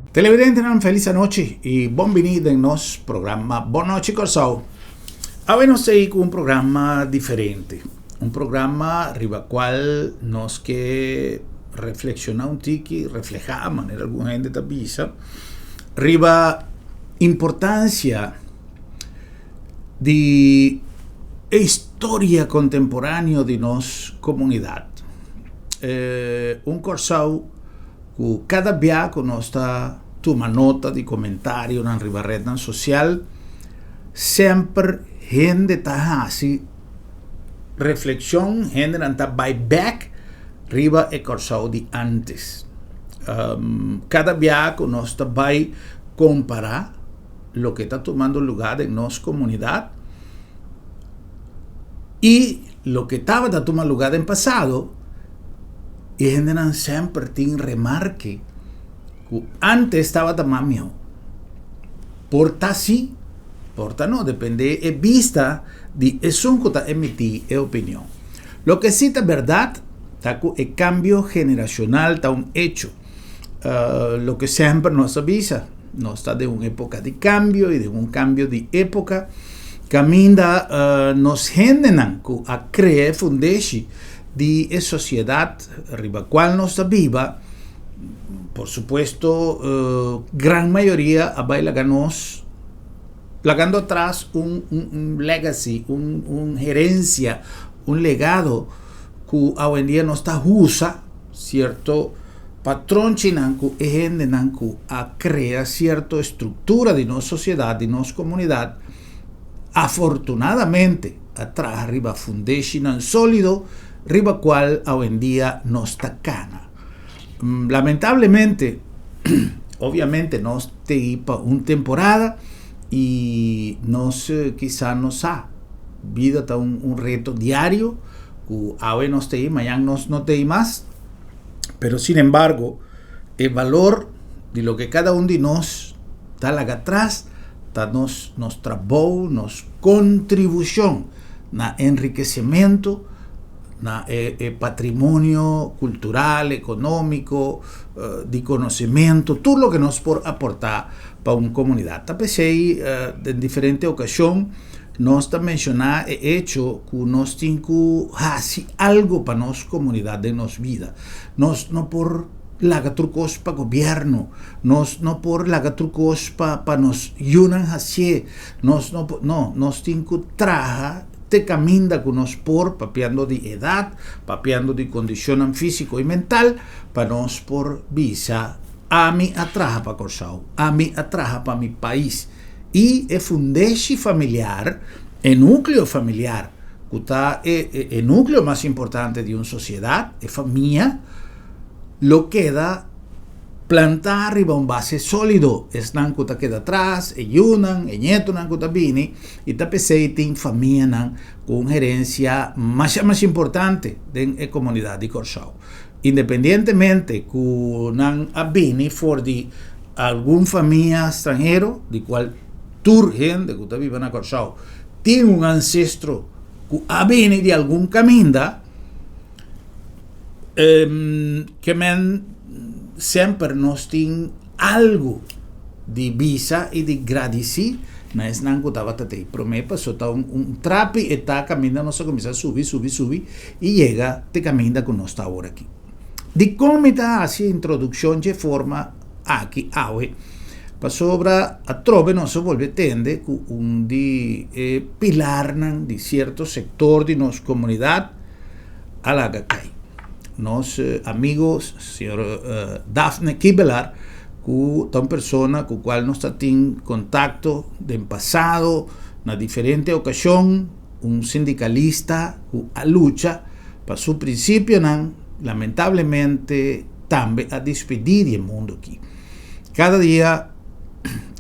Televidentenan felis anochi y bon bini den nos programa Bon Nochi Kòrsou. Awe nos ta ei ku un programa diferente, un programa riba kual nos ke reflekshoná un tiki, reflehá manera algun hende ta bisa, riba importansia di e historia kontemporáneo di nos komunidat. Un Kòrsou ku kada bia ku nos ta tuma nota di komentarionan riba retnan sosial, semper hende ta hasi reflekshon, hendenan ta bai bèk riba e Kòrsou di ántes. Kada bia ku nos ta bai kompará loke ta tumando lugá den nos komunidat i loke tabata tuma lugá den pasado, e hendenan semper tin remarke ku ántes tabata mas mihó. Por ta sí, por ta no, dependé e bista di esun ku ta emití e opinion. Loke sí ta bèrdat ta ku e kambio generashonal ta un echo. Loke semper nos a bisa, nos ta den un époka di kambio i den un kambio di époka kaminda nos hendenan ku a krea e fundeshi di e sosiedat riba kual nos ta biba, por supuesto gran mayoria a bai laga nos lagando atras un un legacy, un un herencia, un legado ku awendia nos ta usa sierto patronchinan ku e hendenan ku a krea sierto estruktura di nos sosiedat, di nos komunidat, afortunadamente a traha riba fundeshinan sólido riba kual awendia nos ta kana. Lamentablemente, obviamente nos t'ei pa un temporada i nos kisa no sa, bida ta un reto diario ku awe nos t'ei, mañan nos no t'ei mas, pero sin embargo e balor di loke kada un di nos ta laga atras ta nos nos trabou, nos kontribushon na enrikesementu na e e patrimonio kultural, ekonómiko, di konosementu, tur loke nos por aportá pa un komunidat. Ta p'esei den diferente okashon nos ta menshoná e echo ku nos tin ku hasi algu pa nos komunidat den nos bida. Nos no por laga tur kos pa gobièrnu, nos no por laga tur kos pa pa nos yunan hasié, nos no por, no, nos tin ku traha te kaminda ku nos por, papiando di edat, papiando di kondishonnan físiko i mental, pa nos por bisa, Ami a traha pa Kòrsou, ami a traha pa mi pais. I e fundeshi familiar, e núkleo familiar, ku ta e e núkleo mas importante di un sosiedat, e famia, lo keda plantá riba un base sólido. Esnan ku ta keda atras, e yunan, e ñetonan ku ta bini, i ta p'esei tin famianan ku un herensia masha mas importante den e komunidat di Kòrsou. Independientemente ku nan a bini for di algun famia stranhero, di kual tur hende ku ta biba na Kòrsou tin un ansestro ku a bini di algun kaminda, ke men semper nos tin algu di bisa i di gradisí na esnan ku tabata tei promé, pasobra ta un trapi e ta kaminda nos a kuminsá subi, subi, subi i yega te kaminda ku nos ta awor aki. Dikon mi ta hasi e introdukshon dje forma aki awe? Pasobra atrobe nos a bolbe tende ku un di e pilarnan di sierto sektor di nos komunidat a laga kai. Nos amigo señor Daphne Kibelar ku ta un persona ku kual nos ta tin kontakto den pasado na diferente okashon, un sindikalista ku a lucha pa su prinsipionan, lamentablemente tambe a dispidí di e mundu aki. Kada dia,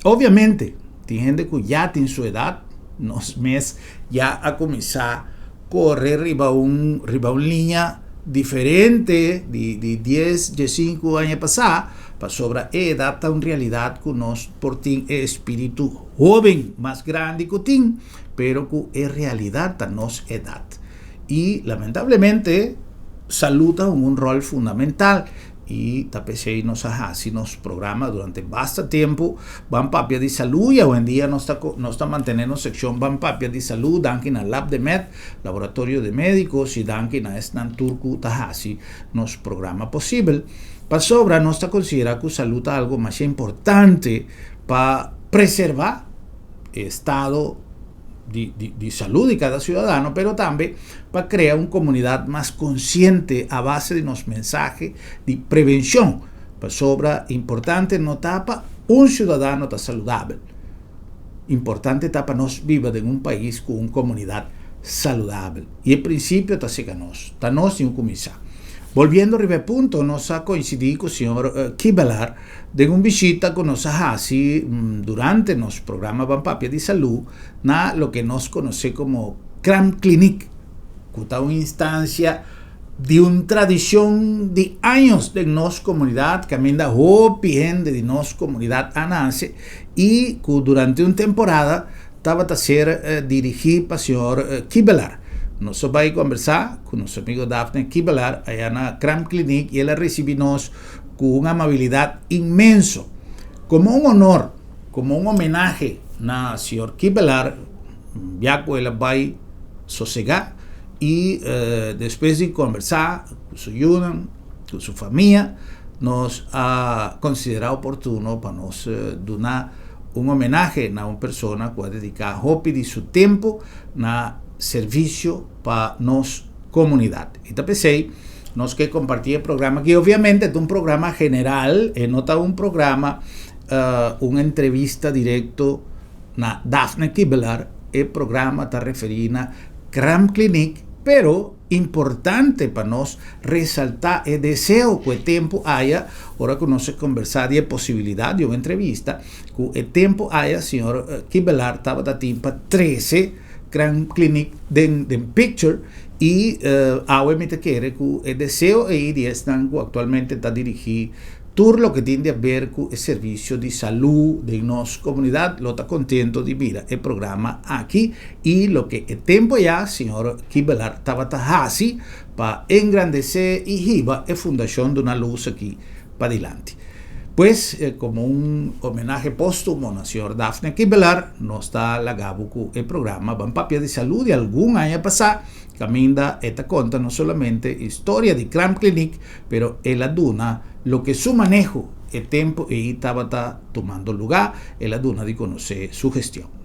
obviamente, tin hende ku ya tin su edat, nos mes ya a kuminsá kore riba un riba un liña diferente di di dies, diesinku aña pasá, pasobra e edat ta un realidat ku nos por tin e espíritu hóben mas grandi ku tin, pero ku e realidat ta nos edat. I lamentablemente salú ta hunga un ròl fundamental. I ta p'esei nos a hasi nos programa durante basta tempu Ban Papia di Salú i awendia nos ta nos ta mantené nos sekshon Ban Papia di Salú danki na Lab de Med, Laboratorio de Médicos i danki na esnan tur ku ta hasi nos programa posibel. Pasobra nos ta konsiderá ku salú ta algu masha importante pa preservá e estado di, di, di salú di kada siudadano, pero tambe pa krea un komunidat mas konsiente a base di nos mensahe di prevenshon. Pasobra importante no ta pa un siudadano ta saludabel, importante ta pa nos biba den un pais ku un komunidat saludabel. I e prinsipio ta sega nos, ta nos tin ku kuminsá. Bolbiendo riba e punto, nos a koinsidí ku señor Kibelar Den un bishita ku nos a hasi durante nos programa Ban Papia di Salú na loke nos konosé komo Kraamkliniek, ku ta un instansia di un tradishon di años den nos komunidat kaminda hopi hende di nos komunidat a nase i ku durante un temporada tabata ser dirigí pa señor Kibelar. Nos a bai kombersá ku nos amigo Daphne Kibelar aya na Kraamkliniek i el a risibí nos ku un amabilidat inmenso. Komo un honor, komo un homenahe na señor Kibelar, ya ku el a bai sosegá i despues di kombersá ku su yunan, ku su famia, nos a konsiderá oportuno pa nos duna un homenahe na un persona ku a dediká hopi di su tempu na servisio pa nos komunidat. I ta p'esei nos ke kompartí e programa aki. Obviamente ta un programa general, e no ta un programa, un entrevista direkto na Daphne Kibelar. E programa ta referí na Kraamkliniek, pero importante pa nos resaltá e deseo ku e tempu aya, ora ku nos a kombersá di e posibilidat di un entrevista, ku e tempu aya señor Kibelar tabata tin pa trese Kraamkliniek den den picture i awe mi ta kere ku e deseo ei di esnan ku aktualmente ta dirigí tur loke tin di aber ku e servisio di salú den nos komunidat lo ta kontento di mira e programa aki i loke e tempu ayá señor Kibelar tabata hasi pa engrandesé i hiba e fundashon Duna Lus aki padilanti. Pues, komo un homenahe póstumo na señor Daphne Kibelar, nos ta laga bo ku e programa Ban Papia di Salú di algun aña pasá, kaminda e ta konta no solamente historia di Kraamkliniek, pero el a duna loke su maneho e tempu ei tabata tumando lugá, el a duna di konosé su gestion.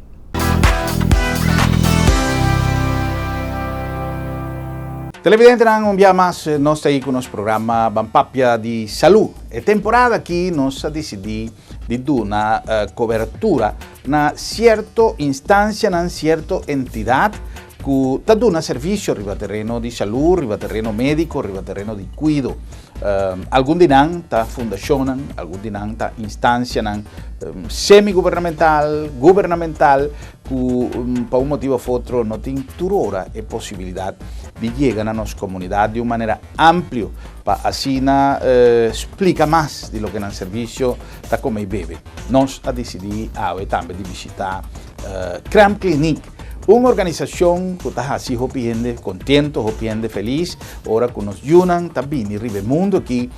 Televidentenan, un bia mas nos ta ei ku nos programa Ban Papia di Salú. E temporada aki nos a disidí di duna kobertura na sierto instansianan, sierto entidat ku ta duna servisio riba tereno di salú, riba tereno médiko, riba tereno di kuido. Algun di nan ta fundashonnan, algun di nan ta instansianan semigubernamental, gubernamental, ku pa un motibu òf otro no tin tur ora e posibilidat di yega na nos komunidat di un manera amplio pa asina splika mas di loke nan servisio ta kome i bebe. Nos a disidí awe tambe di bishitá Kraamkliniek. Un organisashon ku ta hasi hopi hende kontento, hopi hende felis ora ku nos yunan ta bini riba e mundu aki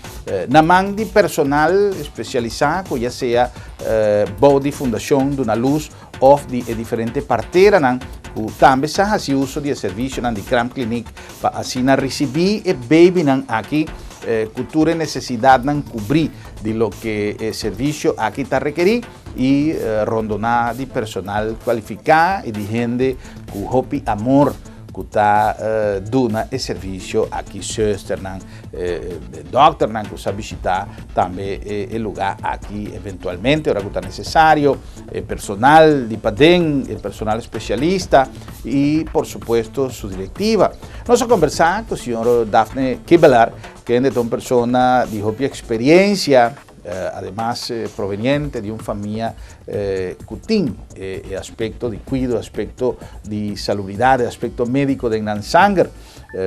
na man di personal spesialisá ku ya sea bou di Fundashon Duna Lus òf di e diferente parteranan ku tambe sa hasi uso di e servisionan di Kraamkliniek pa asina risibí e beibinan aki ku tur e nesesidatnan kubrí di loke e servisio aki ta rekerí. I rondoná di personal kualifiká i di hende ku hopi amor ku ta duna e servisio aki. Zusternan, dòkternan ku sa bishitá tambe e lugá aki eventualmente ora ku ta nesesario, e personal di paden, e personal spesialista i por supuesto su direktiva. Nos a kombersá ku señor Daphne Kibbelaar, kende ta un persona di hopi eksperiensia. Ademas proveniente di un famia ku tin e aspekto di kuido, aspekto di salubridat, e aspekto médiko den nan sanger.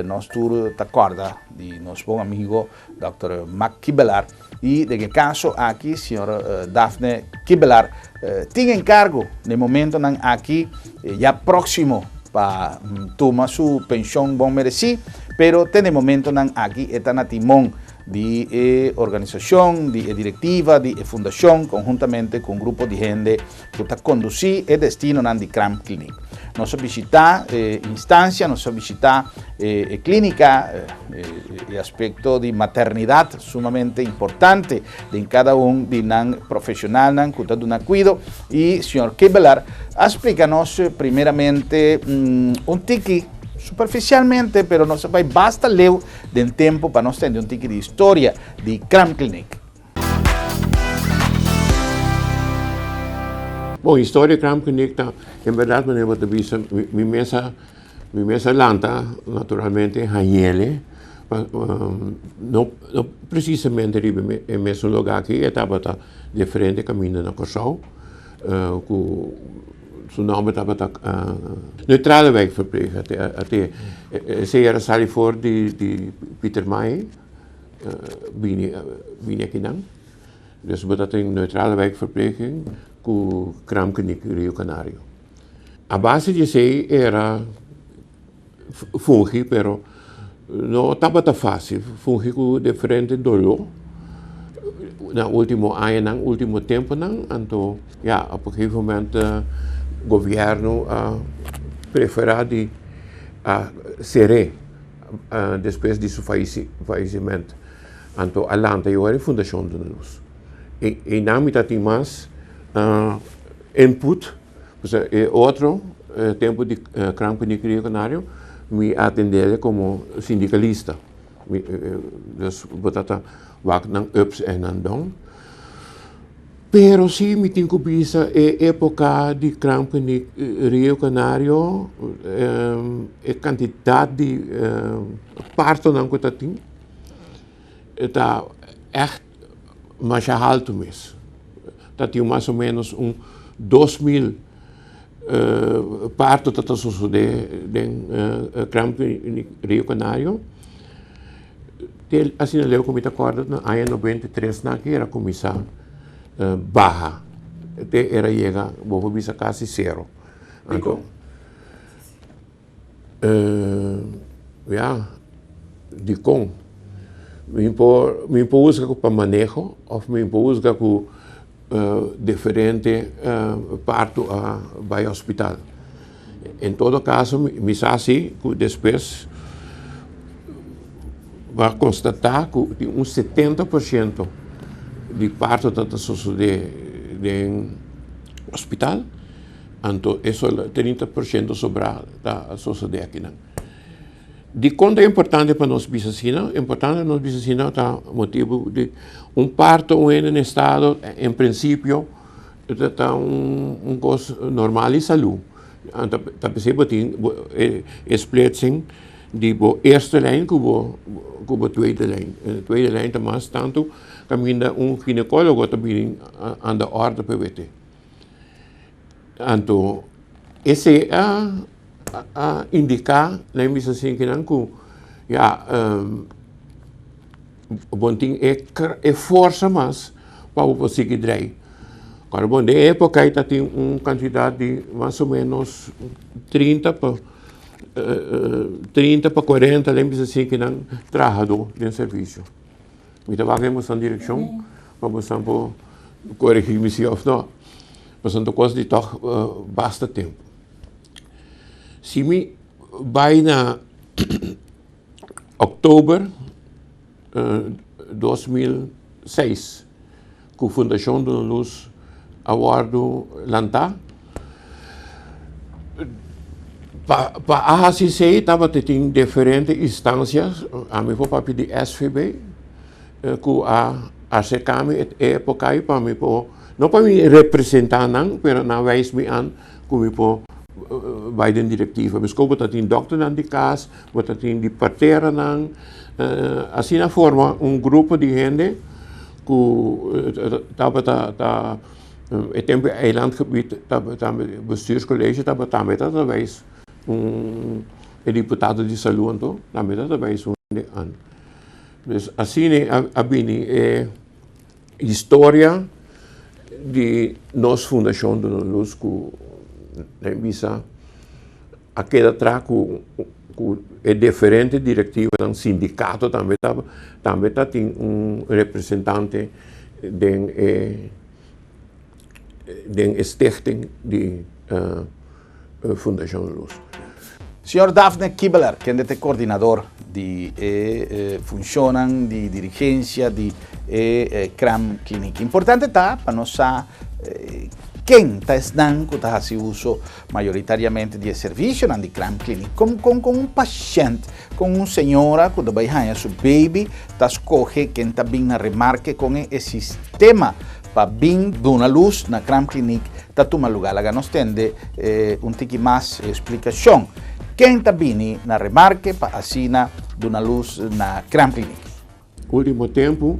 Nos tur ta kòrda di nos bon amigo dòkter Mac Kibbelaar i den e kaso aki señor Daphne Kibbelaar tin enkargo den momentonan aki ya próksimo pa tuma su penshon bon meresí, pero te den momentonan aki e ta na timon. Di e organisashon, di e direktiva, di e fundashon konhuntamente ku un grupo di hende ku ta kondusí e destinonan di Kraamkliniek. Nos a bishitá e instansia, nos a bishitá e klínika, e aspekto di maternidat sumamente importante den kada un di nan profeshonalnan ku ta duna kuido i señor Kibbelaar a splika nos primeramente un tiki superfisialmente pero nos a bai basta leu Den tempu pa nos tende un tiki di historia di Kraamkliniek. Bon, historia di Kraamkliniek ta, en berdad manera bo ta bisa, mi mes a, mi mes a lanta naturalmente hañele, pa no, no precisamente riba e mesun lugar aki, e tabata diferente caminda na Kòrsou, ku. Su nomber tabata Neutrale Wijkverpleger. Esei era sali for di di Pietermaai bini bini akinan. Dus bo ta tin Neutrale Wijkverpleging ku Kraamkliniek Rio Canario. A base di esei era fungi pero no tabata fácil, fungi ku diferente doló na último añanan, último temponan, anto ya op un gegeven moment gobièrnu a preferá di a ser'é despues di su fayesimentu, anto a lanta e ora e Fundashon Duna Lus. Einan mi ta tin mas input. Pasobra e otro tempu di Kraamkliniek Rio Canario mi a atendé komo sindikalista. Mi dus bo ta ta wak nan ups en nan down. Pero si mi tin ku bisa e epoka di Kraamkliniek Rio Canario e kantidat di partonan ku ta tin e ta ègt masha haltu mes. Ta tin mas o menos un 2000 parto ta ta sosode den Kraamkliniek Rio Canario. Te asina leu ku mi ta kòrda na aña 93 nan ki era kuminsá baha te era yega bo por bisa kasi sero. Dikon? Ya, dikon? Mi por mi por usa pa maneho òf mi por usa ku diferente parto a bai hospital. En todo kaso mi sa si ku despues bo a konstatá ku tin un 70% di parto ta ta sosodé den hospital. Anto e solo 30% sobrá ta sosodé akinan. Dikon ta importante pa nos bisa asina? Importante pa nos bisa asina ta motibu di un parto un hende na estado en prinsipio ta ta un kos normal i salú. Anto ta p'esei bo tin e splitsing di bo eerste lijn ku bo ku bo tweede lijn. E tweede lijn ta mas tantu kaminda un ginekólogo ta bini aan de orde pa wete. Anto esei a a indiká na e misa sinkinan ku ya bo tin e e forsa mas pa bo por sigui drei. Kòrda bon den e époka ei ta tin un kantidat di mas o ménos 30 pa 30 pa 40 den misa sinkinan trahadó den servisio. Mi ta wak den boso direkshon pa boso por korigí mi si òf no. Pasobra ta kos di tòg basta tempu. Si mi bai na òktober 2006 ku Fundashon Duna Lus a wòrdu lantá, Pa a hasi esei tabata tin diferente instansia, ami por papia di SVB, ku a aserká mi e époka ei pa mi por, no pa mi representá nan, pero nan wijs mi an ku mi por bai den direktiva. Miskon bo ta tin dòkternan di kas, bo ta tin di parteranan, asina forma un grupo di hende ku tabata ta. E tempu e eilandgebied tabata bestuurscollege tabata tambe tabata wijs un e diputado di salú anto tambe tabata wijs un hende an. Dus asina a bini e historia di nos fundashon Duna Lus ku nan bisa a keda traha ku. ku e diferente direktivanan, sindikato tambe ta tambe ta tin un representante den e den e stichting di Fundashon Luz. Señor Daphne Kibbeler, kende ta e koordinador di e funshonnan di dirigensia di e Kraamkliniek. Importante ta pa nos sa ken ta esnan ku ta hasi uso mayoritariamente di e servisionan di Kraamkliniek. Kon kon kon un pashènt, kon un señora ku ta bai haña su baby ta skohe ken ta bin na remarke kon e sistema pa bin duna lus na Kraamkliniek ta tuma lugá. Laga nos tende un tiki mas splikashon. Ken ta bini na remarke pa asina duna lus na Kraamkliniek? Ultimo tempu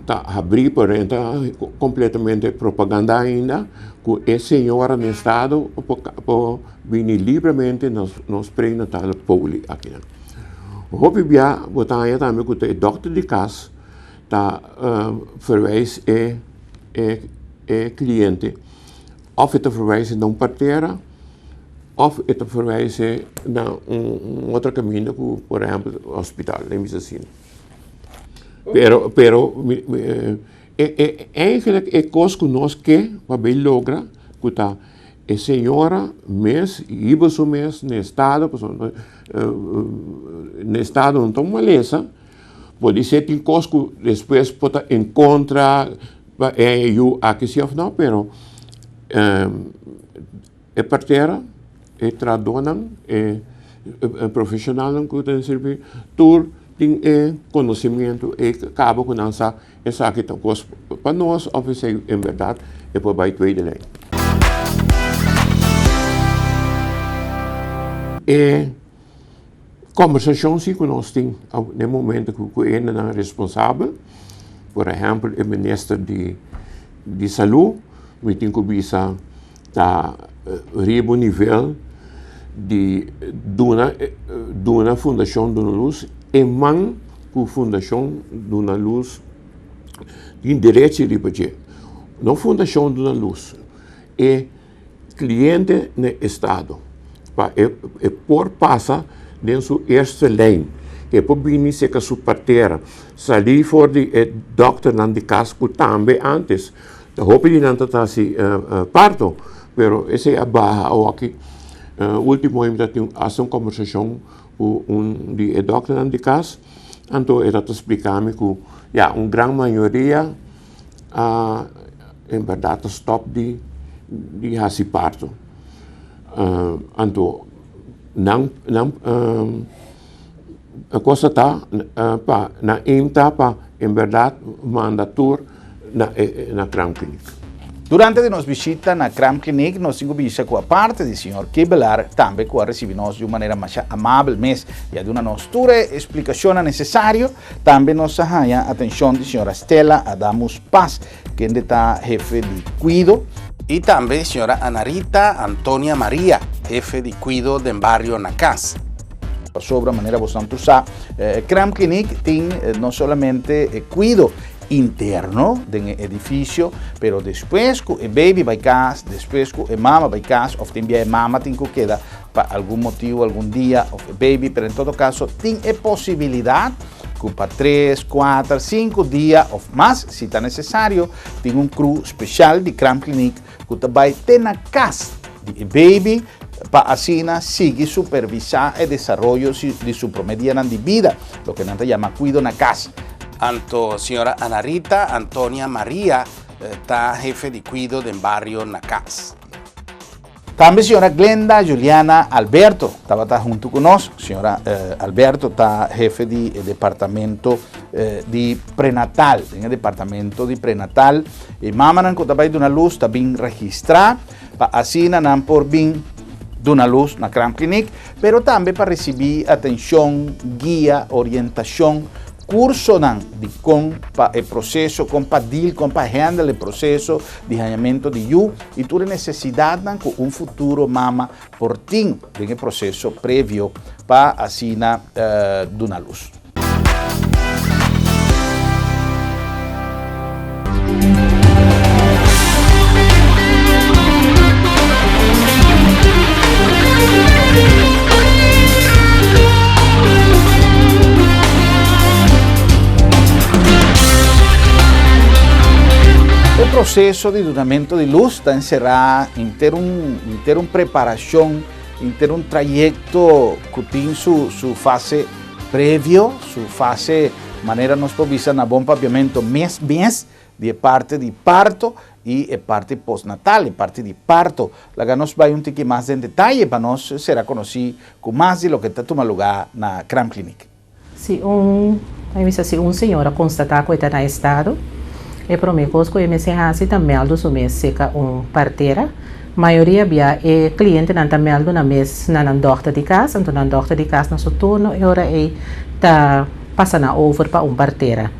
ta habrí pero e ta kompletamente propaganda ainda ku e señora na estado por bini libremente na nos prenatal poli akinan. Hopi bia bo ta haña tambe ku ta e dòkter di kas ta verwijs e e kliente òf e ta verwijs na un partera òf e ta verwijs na un otro kaminda ku por ehèmpel hospital mi bisa asina. Pero pero e eigenlijk e kos ku nos ke pa bay logra ku ta e señora mes hiba su mes na estado pasobra na estado no ta un malesa Podisé tin kos ku despues por ta en kontra pa e yu aki si òf no, pero e partera, e trahadónan, e profeshonalnan ku ta sirbi, tur tin e konosimiento e kaba ku nan sa esaki ta kos pa nos òf esei en bèrdat e por bai tweede lei. E Kombersashon si ku nos tin den momento ku e hendenan responsabel, por ehèmpel e minister di di salú, mi tin ku bisa ta riba un nivel di duna duna Fundashon Duna Lus e man ku Fundashon Duna Lus tin derechi riba dje. No Fundashon Duna Lus, e Cliente na estado pa e e por pasa den su eerste lijn, e por bini seca su partera, sali for di e dokternan di cas cu tambe antes hopi di nan ta ta haci parto, pero esey a baha awoki. Ultimo mi ta tin hasta un combersacion cu un di e dokternan di cas, anto e ta ta splica mi cu ya un gran mayoria a en berdad ta stop di di hasi parto. Anto nan nan e cosa ta pa nan aim ta pa en berdad manda tur na e na kraamkliniek. Durante di nos bishita na Kraamkliniek nos tin ku bisa ku aparte di señor Kibbelaar tambe ku a risibi nos di un manera masha amabel mes i a duna nos tur e splikashonnan nesesario. Tambe nos a haña atenshon di señora Stella Adamus Paz, kende ta hefe di kuido. I tambe señora Anarita Antonia Maria, hefe di kuido den bario na kas. Pasobra manera bosnan tur sa, Kraamkliniek tin no solamente e kuido interno den e edifisio, pero despues ku e baby bai kas, despues ku e mama bai kas òf tin bia e mama tin ku keda pa algun motibu algun dia of e baby, pero en todo caso tin e posibilidad cu pa tres, cuater, cinco dia of mas, si ta necesario, tin un crew special di Kraamkliniek cu ta bay te na cas di e baby pa asina sigui supervisa e desaroyo di su prome dianan di bida, loke nan ta yama cuido na cas. Anto señora Ana Rita Antonia Maria ta hefe di cuido den bario na cas. Tambe señora Glenda Juliana Alberto tabata huntu ku nos. Señora Alberto ta hefe di e departamento di prenatal. Den e departamento di prenatal e mamanan ku ta bai duna lus ta bin registrá pa asina nan por bin duna lus na Kraamkliniek, pero tambe pa risibí atenshon, guia, orientashon Cursonan di con pa e proceso, con pa deal, con pa handle e proceso di hañamento di yu y tur e necesidadnan cu un futuro mama por tin den e proceso previo pa asina duna luz. proceso di dunamento di luz ta encerra inter un, inter un preparacion, inter un trayecto cu tin su, su fase previo, su fase, manera nos por bisa na bon papiamento, mes mes, di e parti di parto y e parti postnatal, e parti di parto. Laga nos bay un tiki mas den detaye pa nos sera conoci cu mas di loke ta tuma luga na Kraamkliniek. Si un, mi bisa si un señora constata cu e ta na estado, e prome cos cu e mester haci ta meldo su mes seca un partera. Mayoria bia e clientenan ta meldo nan mes na nan dokter di cas, anto nan dokter di cas na su turno e ora ey ta pasa nan over pa un partera.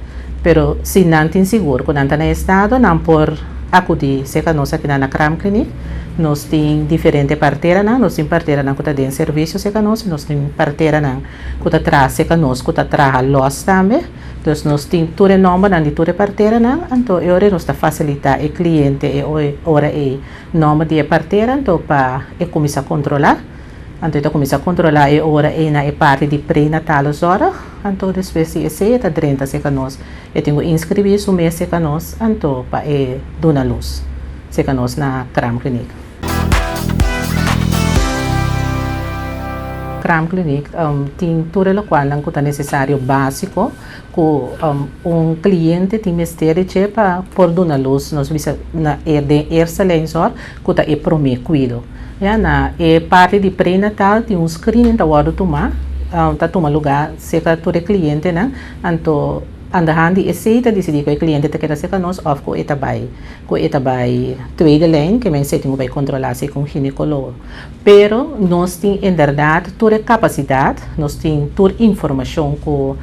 Pero si nan tin sigur cu nan ta na estado, nan por acudi cerca nos akinan na Kraamkliniek. Nos tin diferente parteranan, nos tin parteranan cu ta den servicio cerca nos y nos tin parteranan cu ta traha cerca nos cu ta traha los tambe. Dus nos tin tur e nombernan di tur e parteranan, anto e ora nos ta facilita e cliente e ora ey nomber di e partera anto pa e cuminsa controla. Anto e ta kuminsá kontrolá e ora ei na e parti di prenatale zorg. Anto despues di esei e ta drenta serka nos. E tin ku inskribí su mes serka nos anto pa e duna lus serka nos na Kraamkliniek. Kraamkliniek tin tur e lokualnan ku ta nesesario básiko ku un kliente tin mester di dje pa por duna lus, nos bisa na e den eerste lijn zorg ku ta e promé kuido. Ya na e parti di prenatal tin un screening ta wòrdu tumá, ta tuma lugá serka tur e klientenan, anto aan de hand di esei ta disidí ku e kliente ta keda serka nos òf ku e ta bai ku e ta bai tweede lijn, ke men esei tin ku bai kontrolá si ku un ginekologo. Pero nos tin inderdaad tur e capacidad, nos tin tur informacion cu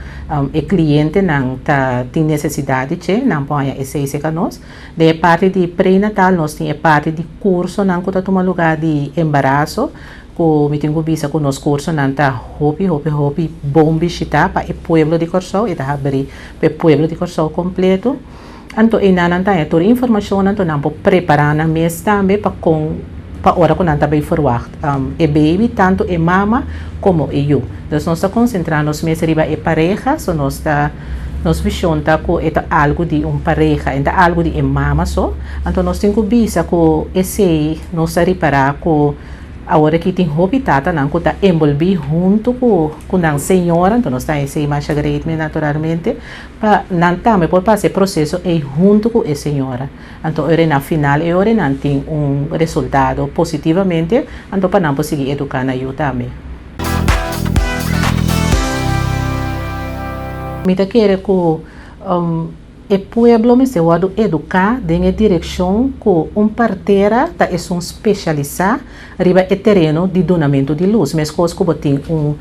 e clientenan ta tin necesidad di dje, nan por haña esey cerca nos. Den e parti di prenatal nos tin e parti di cursonan cu ta tuma lugar di embaraso, cu mi tin cu bisa cu nos cursonan ta hopi hopi hopi bon bishita pa e pueblo di Corsou, e ta habri pa e pueblo di Corsou completo. Anto einan nan ta haña tur e informashonnan, anto nan por prepará nan mes tambe pa kon pa ora ku nan ta bai ferwagt e baby, tantu e mama komo e yu. Dus nos ta konsentrá nos mes riba e pareha, so nos ta nos vishon ta ku e ta algu di un pareha, e ta algu di e mama so. Anto nos tin ku bisa ku esei nos ta ripará ku Awor aki tin hopi tatanan ku ta enbolbí huntu ku ku nan señora, anto nos ta esei masha great mi naturalmente, pa nan tambe por pasa e proseso ei huntu ku e señora. Anto ora na final e ora nan tin un resultado positivamente, anto pa nan por sigui eduká nan yu tambe. Mi ta kere ku E pueblo mester wòrdu eduká den e direkshon ku un partera ta esun spesialisá riba e tereno di dunamentu di lus, meskos ku bo tin un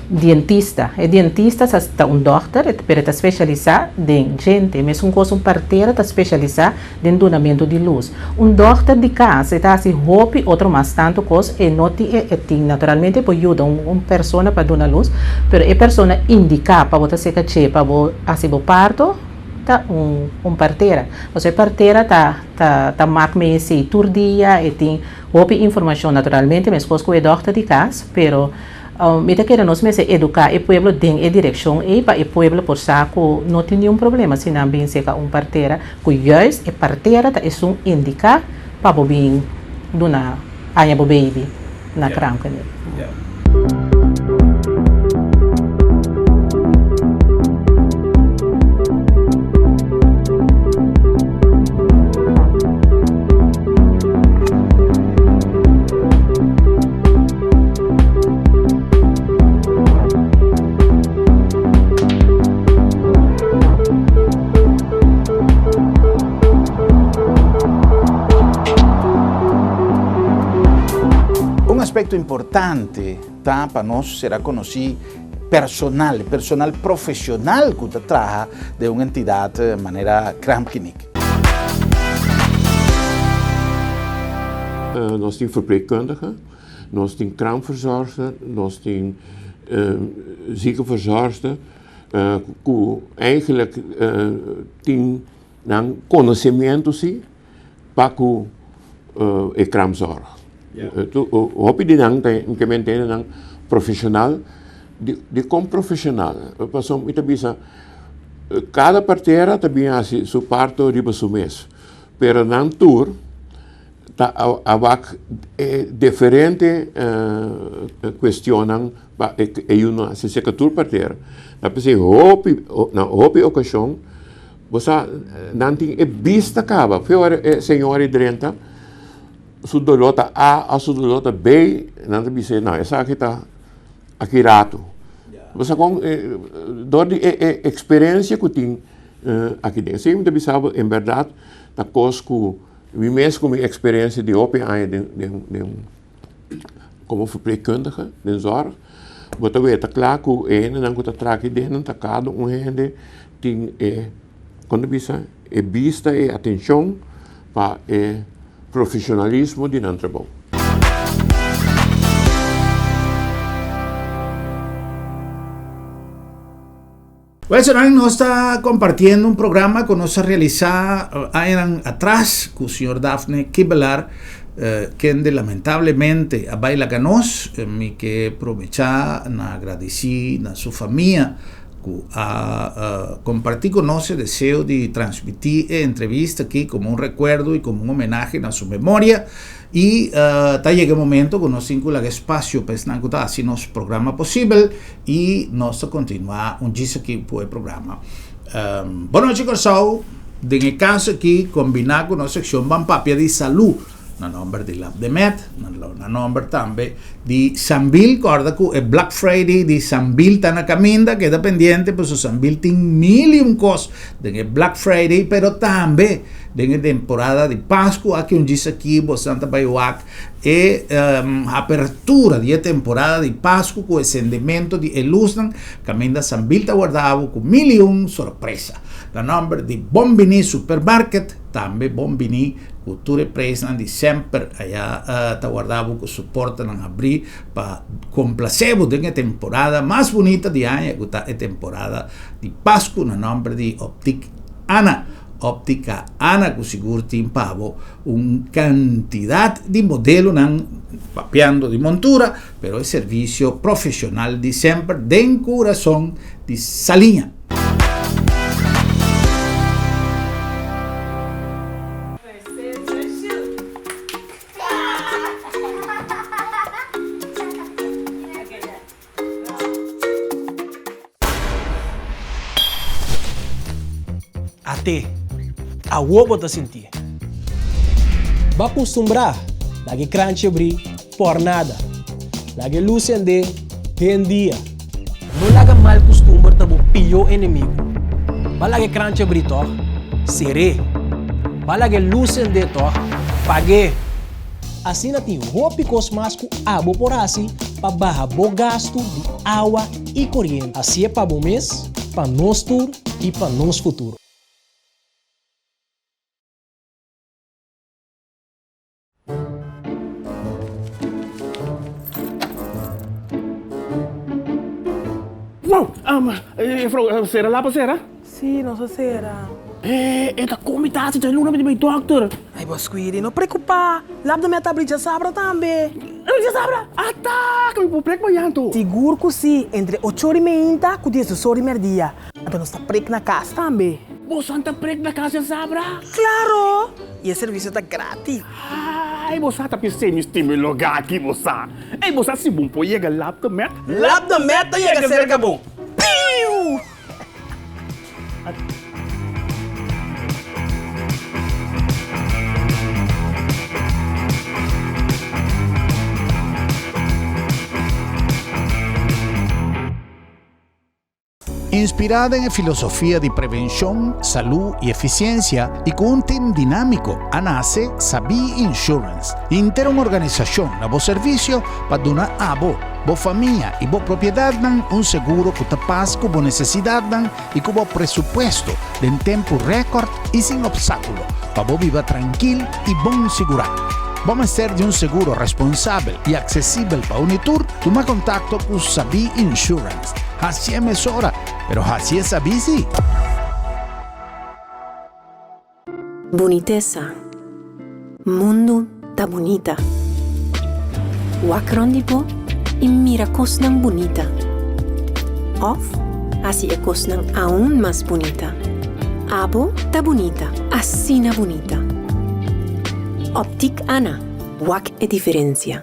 dientista. E dientista sa ta un dòkter, pero e ta spesialisá den djente. Mesun kos un partera ta spesialisá den dunamentu di lus. Un dòkter di kas e ta hasi hopi otro mas tantu kos, e no tin e tin naturalmente e por yuda un persona pa duna lus, pero e persona indiká pa bo ta seka dje pa bo hasi bo parto ta un un partera. Pasobra e partera ta ta ta mak mee esei tur dia, e tin hopi informashon naturalmente meskos ku e dòkter di kas, pero Mi ta kere nos mester eduká e pueblo den e direkshon ei pa e pueblo por sa ku no tin niun problema si nan bin seka un partera, ku juist e partera ta esun indiká pa bo bin duna haña bo baby na kraamkliniek. Un aspecto importante ta pa nos será conocí personal, personal profesional cu ta traha den un entidad manera Kraamkliniek. Nos tin verpleegkundigen, nos tin kraamverzorgster, nos tin ziekenverzorgster ku eigenlijk tin nan konosementu si pa ku e kraamzorg. Hopi di nan ta nan profeshonal, dikon profeshonal? Pasobra mi ta bisa kada partera ta bin hasi su parto riba su mes. Pero nan tur ta a wak e diferente cuestionnan pa e yu no haci seca tur partera. Ta p'esey hopi, na hopi ocasion bo sa nan tin e bista caba. Fe ora e señora e drenta su dolor ta A of su dolor ta B, nan ta bisa no esaki ta aki rato. Bo sa con dor di e experiencia cu tin aki den. Esey mi ta bisa bo en berdad ta cos cu mi mes cu mi experiencia di hopi aña den den den como verpleegkundige den zorg, bo ta weta cla cu e hendenan cu ta traha aki den nan ta cada un hende tin e, con ta bisa, e bista, e atencion pa e profesionalismo di nan trabou. Bueno, nos ta compartiendo un programa cu nos a realisa añanan atras cu señor Daphne Kibbelaar, kende lamentablemente a bay laga nos. Mi ke probecha na agradeci na su famia cu a comparti cu nos e deseo di transmiti e entrevista aki como un recuerdo y como un homenahe na su memoria. Y ta yega e momento cu nos tin cu laga espacio pa esnan cu ta haci nos programa posibel y nos ta continua un djis aki cu e programa. Bon nochi Corsou, den e caso aki combina cu nos seccion Ban Papia di Salud na nomber di Lab de Med, na nomber tambe di Sambil, corda cu e Black Friday di Sambil ta na caminda, keda pendiente pasobra Sambil tin mil y un cos den e Black Friday pero tambe Den e temporada di Pasku aki un djis aki bosan ta bai wak e apertura di e temporada di Pasku ku e sendemento di e lusnan kaminda Sambil ta warda abo ku mil i un sorpresa. Na nòmber di Bon Bini Supermarket tambe Bon Bini ku tur e preisnan di semper aya ta warda abo ku su portanan habrí pa komplasé bo den e temporada mas bunita di aña ku ta e temporada di Pasku na nòmber di Optik Ana. Óptica Ana ku sigur tin pa bo un kantidat di modelonan papiando di montura, pero e servisio profeshonal di semper den kurason di Saliña. Ate, awor bo ta sintié. Bo a kustumbrá laga e kranchi abrí por nada. Laga e lus sendé den dia. No laga mal kustumber ta bo pió enemigu. Bo a laga e kranchi abrí tòg? Ser'é. Bo a laga e lus sendé tòg? Pag'é. Asina tin hopi kos mas ku abo por hasi pa baha bo gastu di awa i koriente. Hasié pa bo mes, pa nos tur i pa nos futuro. Wow! Juffrouw, sera lapa sera? Sí, nos a sera. E ta kon mi ta hasi djaluna mi ta bai dòkter. Ai bo Squidi, no preokupá. Lap de mi a ta abri djasabra tambe. Abri djasabra? Ata! Ke mi por prek mañan anto? Sigur ku sí, entre ocho ora i meinta ku diesdos ora i mèrdia. Anto nos ta prek na kas tambe. Boso ta prek na kas djasabra? Klaro! I e servisio ta gratis. Ai bo sa ta pis'é mi stima e lugá aki bo sa. Ei bo sa si bon por yega Lap de Met? Lap de Met ta yega serka bo. Piu! Inspirá den e filosofia di prevenshon, salú i efisiensia i ku un tim dinámiko a nase Sabí Insurance, henter un organisashon na bo servisio pa duna abo, bo famia i bo propiedatnan un seguro ku ta pas ku bo nesesidatnan i ku bo presupuesto den tempu rèkòrt i sin opstákulo pa bo biba trankil i bon sigurá. Bo mester di un seguro responsabel i aksesibel pa uni tur? Tuma kontakto ku Sabí Insurance. Hasié mesora, pero hasié sabí sí! Bunitesa. Mundu ta bunita. Wak rond di bo i mira kosnan bunita. Òf hasi e kosnan aun mas bunita. Abo ta bunita, asina bunita. Optiek Anna, wak e diferensia.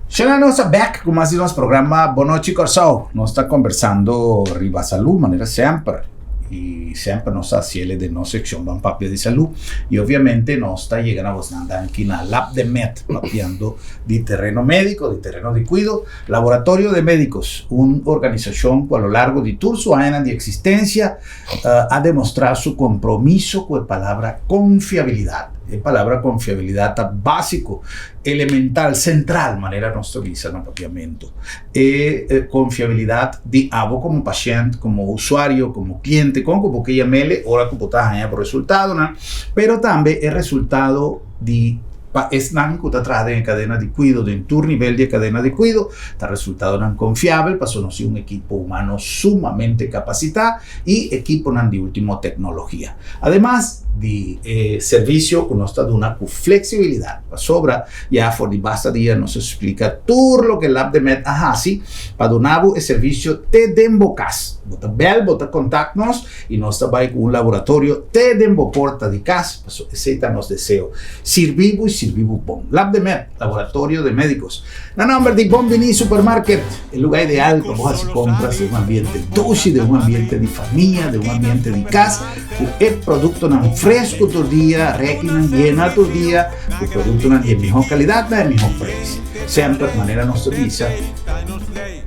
Shana nos ta bek ku mas di nos programa Bon Nochi Kòrsou. Nos ta kombersando riba salú manera semper i semper nos ta hasiel den nos sekshon Ban Papia di Salú i obviamente nos ta yega na bosnan danki na Lab de Med papiando di tereno médiko, di tereno di kuido. Laboratorio de Médicos, un organisashon ku a lo largo di tur su añanan di eksistensia a demostrá su kompromiso ku e palabra konfiabilidat. E palabra konfiabilidat ta básiko, elemental, sentral, manera nos ta bisa na papiamentu. E konfiabilidat di abo komo pashènt, komo usuario, komo kliente, kon ku bo ke yam'el ora ku bo ta haña bo resultadonan, pero tambe e resultado di. Pa esnan ku ta traha den e kadena di kuido, den tur nivel di e kadena di kuido, ta resultadonan konfiabel pasobra nos tin un ekipo humano sumamente kapasitá i ekiponan di último teknologia. Ademas di e servisio ku nos ta duna ku fleksibilidat, pasobra ya for di basta dia nos a splika tur loke Labdemed a hasi pa duna bo e servisio te den bo kas. Bo ta bèl, bo ta kontakt nos i nos ta bai ku un laboratorio te den bo porta di kas. Pasobra esei ta nos deseo, sirbi bo i sirbi bo bon. Lab de Med, Laboratorio de Médicos. Na nomber di Bon Bini Supermarket, e lugar ideal pa bo hasi compras den un ambiente dushi, den un ambiente di famia, den un ambiente di cas, cu e productonan fresco tur dia, rekinan yena tur dia, cu productonan di e miho calidad na e miho prijs. Semper, manera nos ta bisa,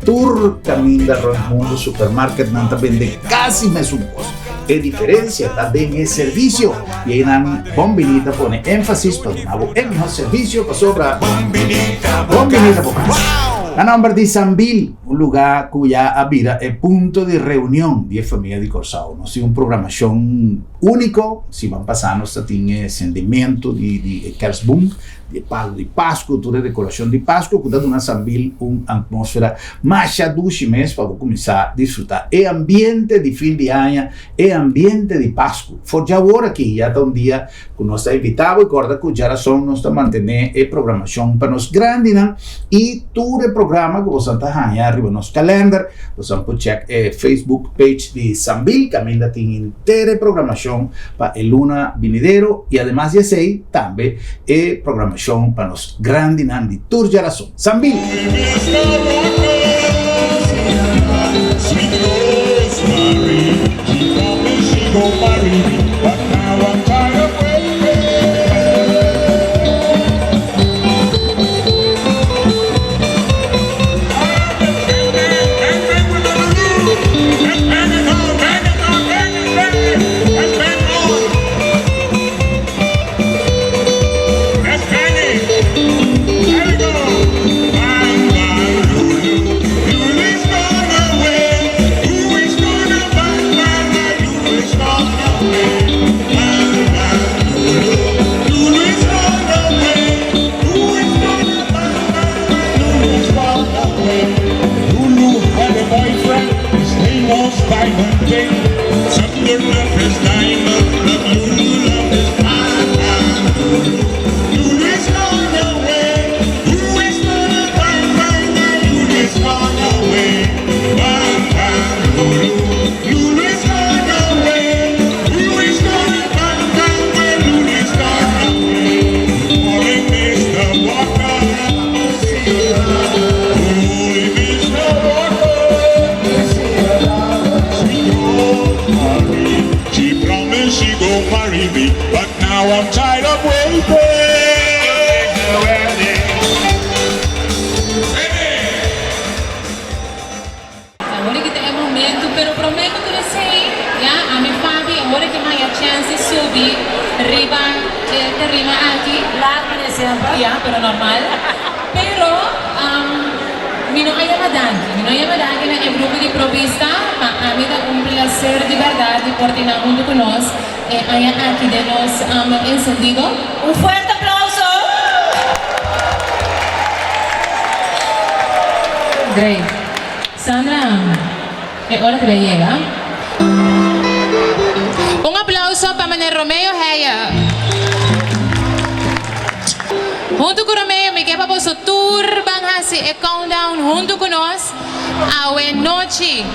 tur caminda rond mundo supermarketnan ta bende casi mesun cos. E diferencia ta den e servicio y eynan Bon Bini ta pone enfasis pa duna bo e miho servicio pasobra Bon Bini ta bo cas. Na nomber di Sambil, un luga cu ya a bira e punto di reunion di e famia di Corsou. Nos tin un programacion unico, siman pasa nos ta tin e sendimento di e kerstboom. Di e palu di Pasku, tur e dekorashon di Pasku ku ta duna Sambil un atmósfera masha dushi mes pa bo kuminsá disfrutá e ambiente di fin di aña, e ambiente di Pasku. For djawor aki ya ta un dia ku nos ta invitá bo i kòrda ku djarason nos ta mantené e programashon pa nos grandinan i tur e programa ku boso ta haña riba nos kalènder. Boso por chèk e Facebook page di Sambil kaminda tin henter e programashon pa e luna binidero i ademas di esei tambe e programashon pa nos grandinan di tur djarason. Sambil! Awor aki ta e momento, pero prome cu tur esey, ya, ami Fabi, awor aki mi haya chance di subi riba e tarima aki. Laat mane semper. Ya, pero normal. Pero, mi no a yama danki. Mi no a yama danki na e grupo di Pro Vista. Pa ami ta un placer di berdad di por tin nan hunto cu nos e aña aki den nos encendido. Un fuerte aplauso! Great. Sandra, e ora ta bay yega. Un aplauso pa meneer Romeo Heyer. Hunto cu Romeo mi ke pa boso tur ban haci e countdown hunto cu nos. Awe nochi.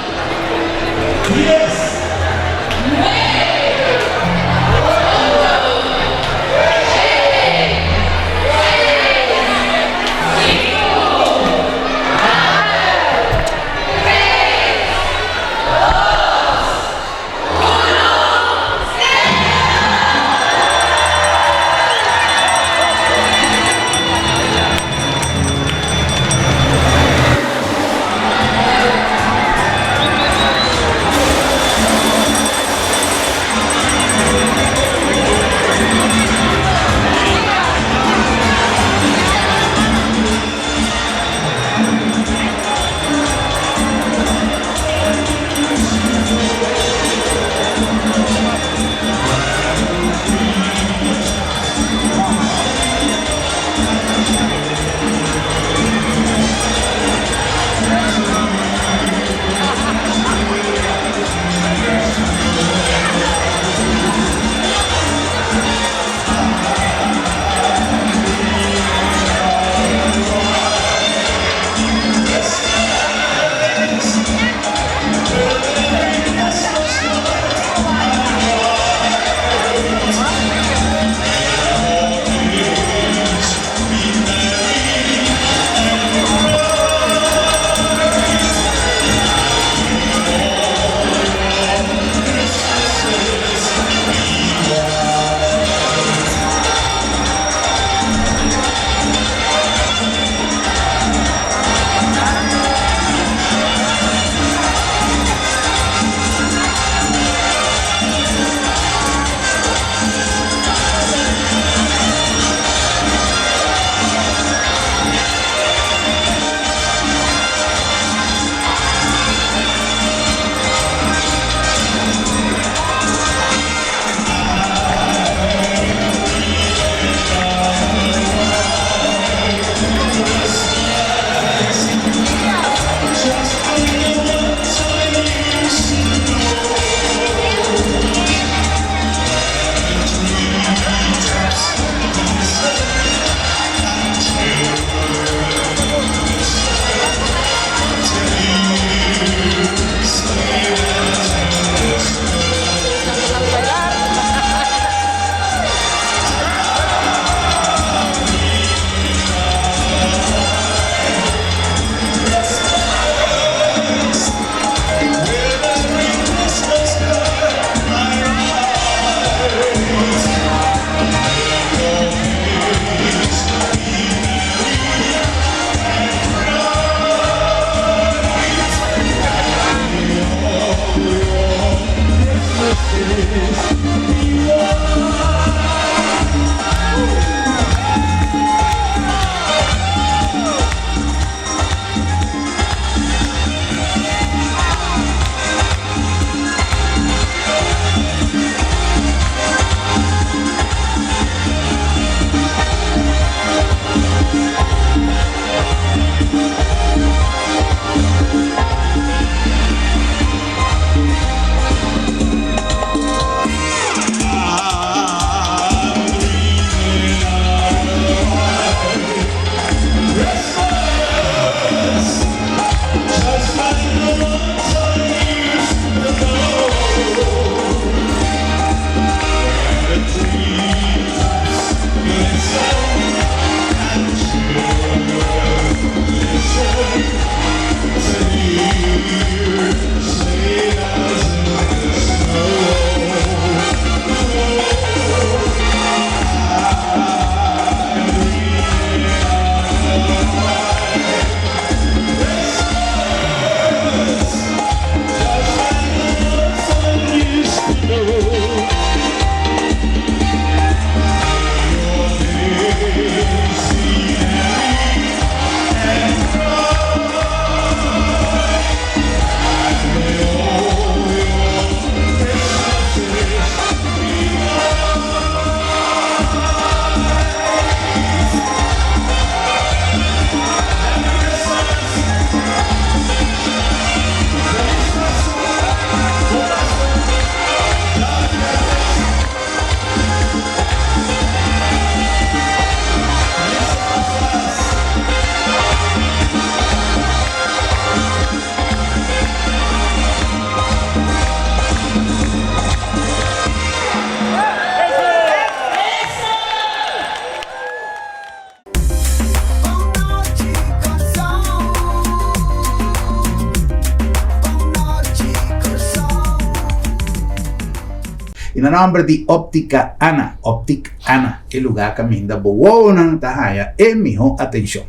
I na nòmber di Óptica Ana, Optic Ana, e lugá kaminda bo wowonan ta haña e mihó atenshon.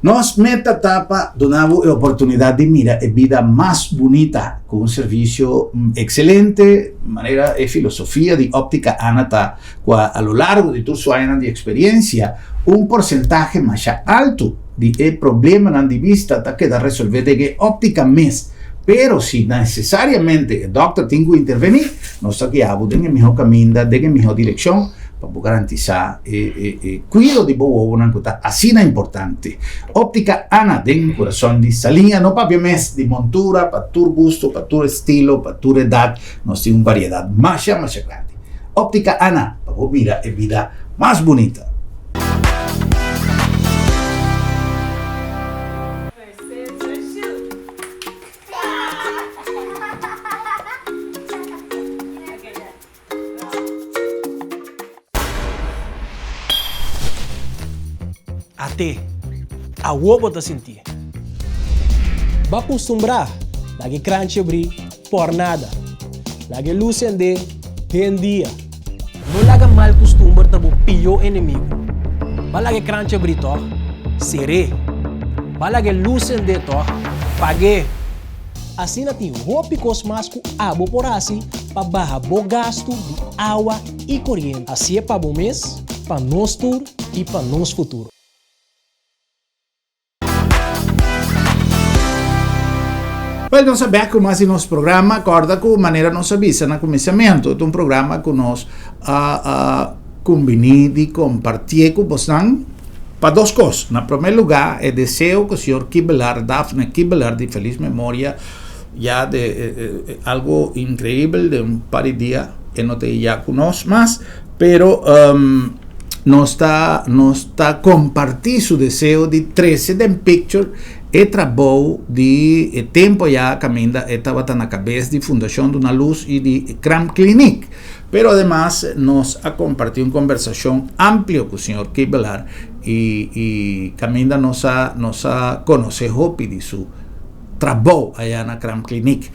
Nos meta ta pa duna bo e oportunidat di mira e bida mas bunita ku un servisio ekselente, manera e filosofia di Óptica Ana ta kua a lo largo di tur su añanan di eksperiensia, un porsentahe masha altu di e problemanan di bista ta keda resolvé den e óptica mes. Pero si nesesariamente e dòkter tin ku intervení, nos ta guia bo den e mihó kaminda, den e mihó direkshon pa bo garantisá e e kuido di bo wowonan ku ta asina importante. Óptica Ana den kurason di Saliña no papia mes di montura pa tur gusto, pa tur estilo, pa tur edat, nos tin un variedat masha masha grandi. Óptica Ana, pa bo mira e bida mas bunita. At'é, awor bo ta sintié. Bo a kustumbrá laga e kranchi abrí por nada. Laga e lus sendé den dia. No laga mal kustumber ta bo pió enemigu. Bo a laga e kranchi abrí tòg? Ser'é. Bo a laga e lus sendé tòg? Pag'é. Asina tin hopi kos mas ku abo por hasi pa baha bo gastu di awa i koriente. Hasié pa bo mes, pa nos tur i pa nos futuro. Wel, nos a bek ku mas di nos programa. Kòrda ku manera nos a bisa na kuminsamentu, ta un programa ku nos a a kumbiní di kompartié ku bosnan pa dos kos. Na promé lugá, e deseo ku señor Kibbelaar, Daphne Kibbelaar di felis memoria, ya de algo inkreibel, den un par di dia e no ta ya ku nos mas, pero Nos ta nos ta comparti su deseo di trece den picture e trabou di e tempo ya caminda e tabata na cabes di Fundacion Duna Luz y di Kraamkliniek. Pero ademas nos a comparti un conversacion amplio cu señor Kibbelaar y y caminda nos a nos a conoce hopi di su trabou aya na Kraamkliniek.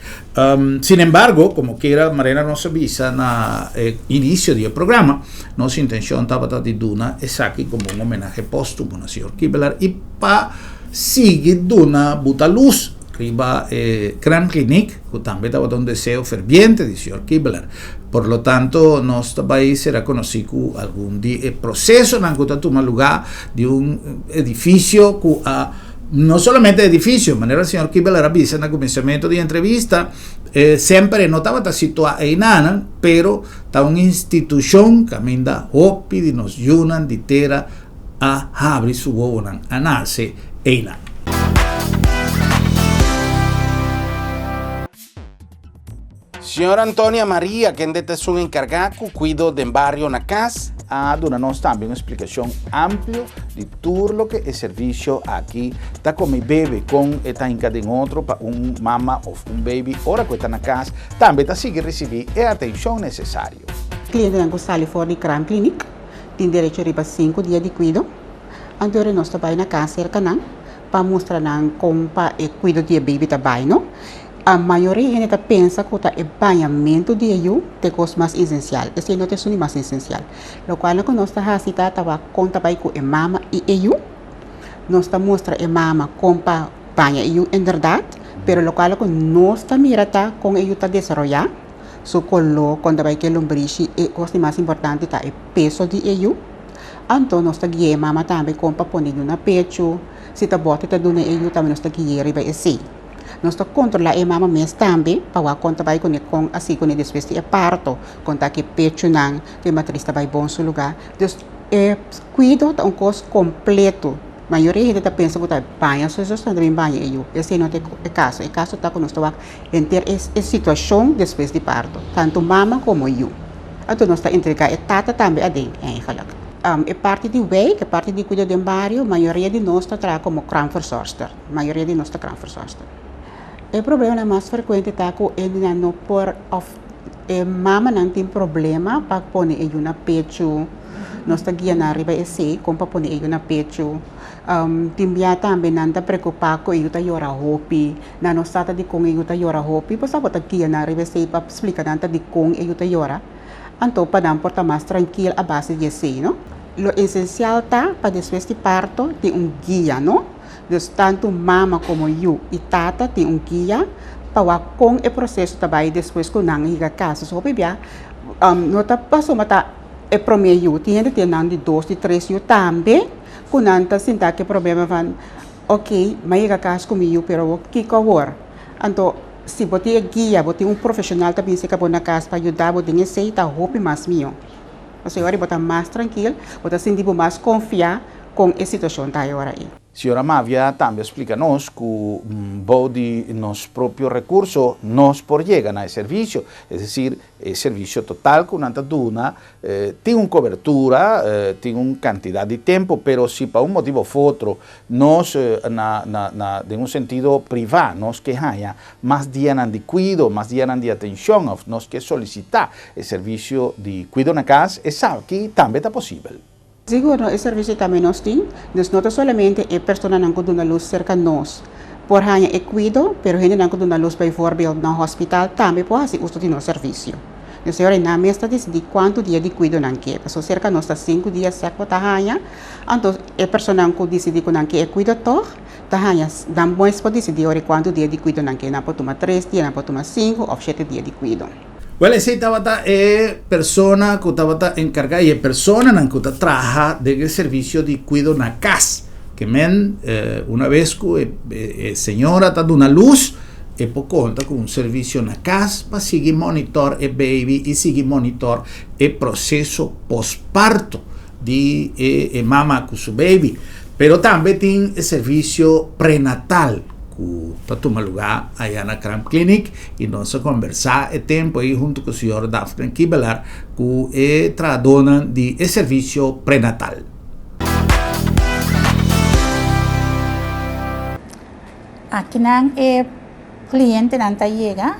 Sin embargo, como kiera Marena nos a bisa na e inicio di e programa, nos intencion tabata di duna esaki como un homenahe postumo na señor Kibbelaar y pa sigui duna buta luz riba e Kraamkliniek, cu tambe tabata un deseo ferviente di señor Kibbelaar. Por lo tanto, nos ta bay sera conoci cu algun di e procesonan cu ta tuma luga di un edificio cu a No solamente edificio, manera señor Kibeler a bisa na kuminsamentu di entrevista, eh, semper e no tabata situá einanan, pero ta un institushon kaminda hopi di nos yunan di tera a habri su wowonan, a nase einan. Señora Antonia Maria, kende ta esun enkargá ku kuido den bario na kas, a duna nos tambe un splikashon amplio di tur loke e servisio aki ta kome i bebe, kon e ta hinka den otro pa un mama òf un beibi ora ku e ta na kas tambe ta sigui risibí e atenshon nesesario. Klientenan ku sali for di Kraamkliniek tin derecho riba sinku dia di kuido. Anto nos ta bai na kas serka nan pa mustra nan kon pa e kuido di e beibi ta bai no. A mayoria hende ta pensa ku ta e bañamentu di e yu ta e kos mas esensial. Esei no ta esun di mas esensial. Lokual ku nos ta hasi ta ta wak kon ta bai ku e mama i e yu. Nos ta mustra e mama kon pa baña e yu inderdat, pero lokual ku nos ta mira ta kon e yu ta desaroyá, su koló, kon ta bai ku e lombrishi. E kos di mas importante ta e peso di e yu. Anto nos ta guia e mama tambe kon pa pone e yu na pechu. Si ta bòte ta duna e yu tambe nos ta gui'é riba esei. Nos ta kontrolá e mama mes tambe pa wak kon ta bai kuné kon a sigui kuné despues di e parto, kon ta ki pechunan di e matris ta bai bon su lugá. Dus e kuido ta un kos kompleto. Mayoria hende ta pensa ku ta baña so esos ta bin baña e yu. Esei no ta e kaso. E kaso ta ku nos ta wak henter e situashon despues di parto, tantu mama komo yu. Anto nos ta entregá e tata tambe aden eigenlijk. E parti di wijk, e parti di kuido den bario, mayoria di nos ta traha komo kraamverzorgster. Mayoria di nos ta kraamverzorgster. E problemanan mas frekuente ta ku hendenan no por òf e mamanan tin problema pa pone e yu na pechu. Nos ta guia nan riba esei kon pa pone e yu na pechu. Tin bia tambe nan ta preokupá ku e yu ta yora hopi. Nan no sa ta dikon e yu ta yora hopi. Pasobra bo ta guia nan riba esei pa splika nan ta dikon e yu ta yora. Anto pa nan por ta mas trankil a base di esei, no? Lo esensial ta pa despues di parto tin un guia, no? Dus tantu mama komo yu i tata tin un guia pa wak kon e proseso ta bai despues ku nan higa kas. Dus hopi bia no ta pasobra ta e promé yu, tin hende tin nan di dos, di tres yu tambe ku nan ta sinta ku e problema van ok, mi a yega kas ku mi yu pero awor kiko awor? Anto si bo tin e guia, bo tin un profeshonal ta bin serka bo na kas pa yuda bo den esei ta hopi mas mihó. Pasobra e ora bo ta mas trankil, bo ta sinti bo mas konfiá kon e situashon ta e ora ei. Señora Mavia tambe a splica nos cu bou di nos propio recurso nos por yega na e servicio, es decir, e servicio total cu nan ta duna tin un cobertura, tin un cantidad di tempo, pero si pa un motibo of otro nos na na den un sentido priva nos ke haya mas dianan di cuido, mas dianan di atencion of nos ke solicita e servicio di cuido na cas, esaki tambe ta posibel. Sigur no, e servisio tambe nos tin. Dus no ta solamente e personanan ku duna lus serka nos por haña e kuido, pero hendenan ku duna lus bijvoorbeeld na hospital tambe por hasi uso di nos servisio. Dus e ora nan mes ta disidí kuantu dia di kuido nan ke. Pasobra serka nos ta sinku dia sèk bo ta haña, anto e personanan ku disidí ku nan ke e kuido tòg ta haña, nan mes por disidí ora kuantu dia di kuido nan ke. Nan por tuma tres dia, nan por tuma sinku òf shete dia di kuido. Wel, esei tabata e persona ku tabata enkargá i e personanan ku ta traha den e servisio di kuido na kas. Ke men, una bes ku e señora ta duna lus, e por konta ku un servisio na kas pa sigui monitor e baby i sigui monitor e proseso posparto di e mama ku su baby. Pero tambe tin e servisio prenatal ku ta tuma lugá aya na Kraamkliniek i nos a kombersá e tempu ei huntu ku señor Daphne Kibelar ku e trahadónan di e servisio prenatal. Akinan e klientenan ta yega,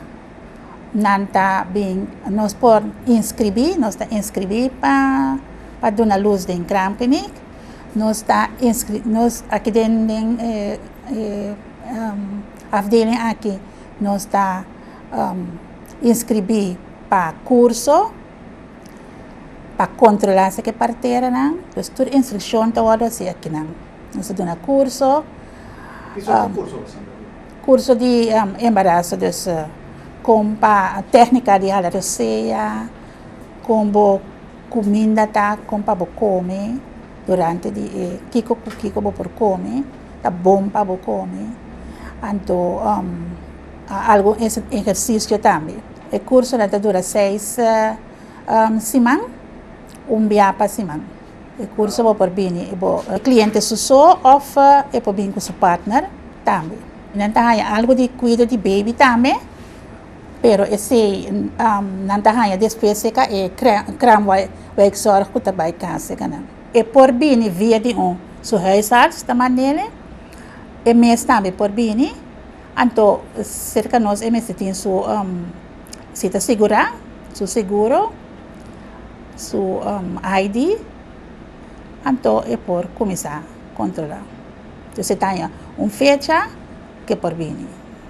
nan ta bin, nos por inskribí, nos ta inskribí pa pa duna lus den Kraamkliniek. Nos ta inscri nos aki den den e e afdeling aki nos ta inscribi pa curso pa controla esaki parteranan dus tur instruccion ta wordo haci akinan nos ta duna curso Ki sorto curso bo santa duna? Curso di embaraso dus con pa tecnica di hala rosea con bo Kuminda ta kon pa bo kome durante di e kiko ku kiko bo por kome, ta bon pa bo kome, anto algun ehersisio tambe. E kursonan ta dura seis siman, un bia pa siman. E kurso bo por bini e bo kliente su so òf e por bini ku su partner tambe. Nan ta haña algu di kuido di baby tambe. Pero esei nan ta haña despues seka e kraamwijkzorg ku ta bai kas seka nan. E por bini via di un su huisarts ta mand'ele, e mes tambe por bini, anto serka nos e mester tin su si ta sigurá, su seguro, su ID, anto e por kuminsá kontrolá. Entonces e ta haña un fecha ku e por bini,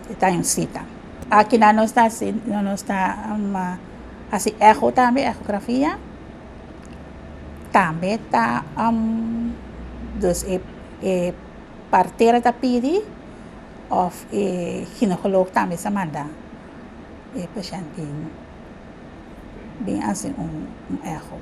e ta haña un sita. Akinan nos ta hasi nos ta hasi echo tambe, echografia tambe ta dus e e partera ta pidi of e ginecoloog tambe sa manda e pashent bin bin hasi un echo.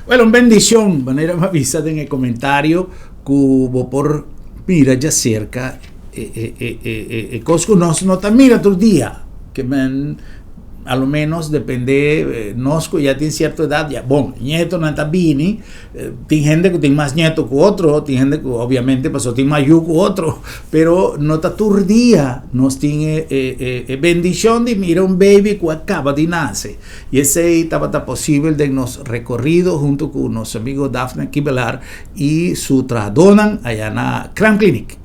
Well, un bendicion, manera mi a bisa den e comentario cu bo por mira djacerca e e e e e cos cu nos no ta mira tur dia, ke men a lo menos depende nos cu ya tin cierto edad ya bon, ñetonan ta bini. Tin hende ku tin mas nieto ku otro, tin hende ku obviamente pasobra tin mas yu ku otro, pero no ta tur dia nos tin e e e e bendishon di mira un baby ku a kaba di nase. I esei tabata posibel den nos rekorido huntu ku nos amigo Daphne Kibelar i su trahadónan aya na Kraamkliniek.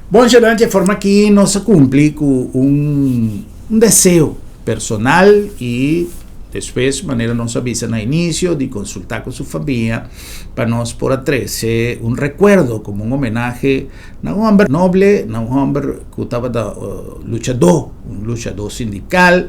Bon Shannon, dje forma aki nos a cumpli cu un un deseo personal y despues manera nos a bisa na inicio di consulta cu su famia pa nos por a trece un recuerdo como un homenahe na un homber noble, na un homber cu tabata luchador, un luchador sindical,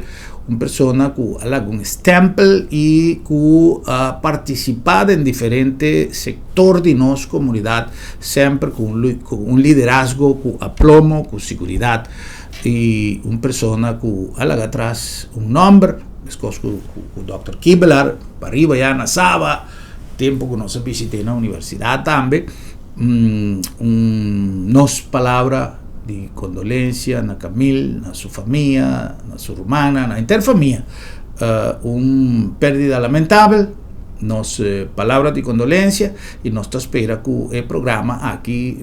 un persona cu a laga un stempel y cu a participa den diferente sector di nos comunidad semper cu un cu un liderazgo cu aplomo, cu siguridad y un persona cu a laga atras un nomber, mescos cu cu Dòkter Kibbelaar, pariba ya na Saba, tempo cu nos a bishit'e na universidad tambe. Un nos palabra di kondolensia na Camil, na su famia, na su rumannan, na henter famia. Un pèrdida lamentabel, nos palabra di kondolensia i nos ta spera ku e programa aki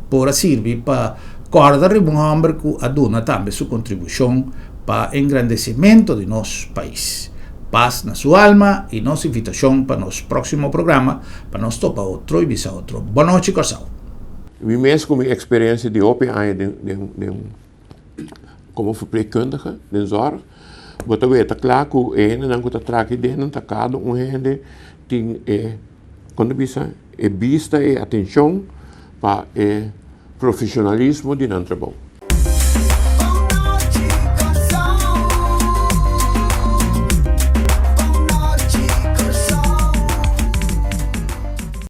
por a sirbi pa kòrda riba un hòmber ku a duna tambe su kontribushon pa engrandesimentu di nos pais. Pas na su alma i nos invitashon pa nos próksimo programa Pa nos topa otro y bisa otro bonochi Kòrsou. Mi mes ku mi eksperensia di hopi aña den den den komo verpleegkundige den zòrg, bo ta weta kla ku e hendenan ku ta traha aki den nan ta kada un hende tin e kon ta bisa e bista e atenshon pa e profeshonalismo di nan trabou.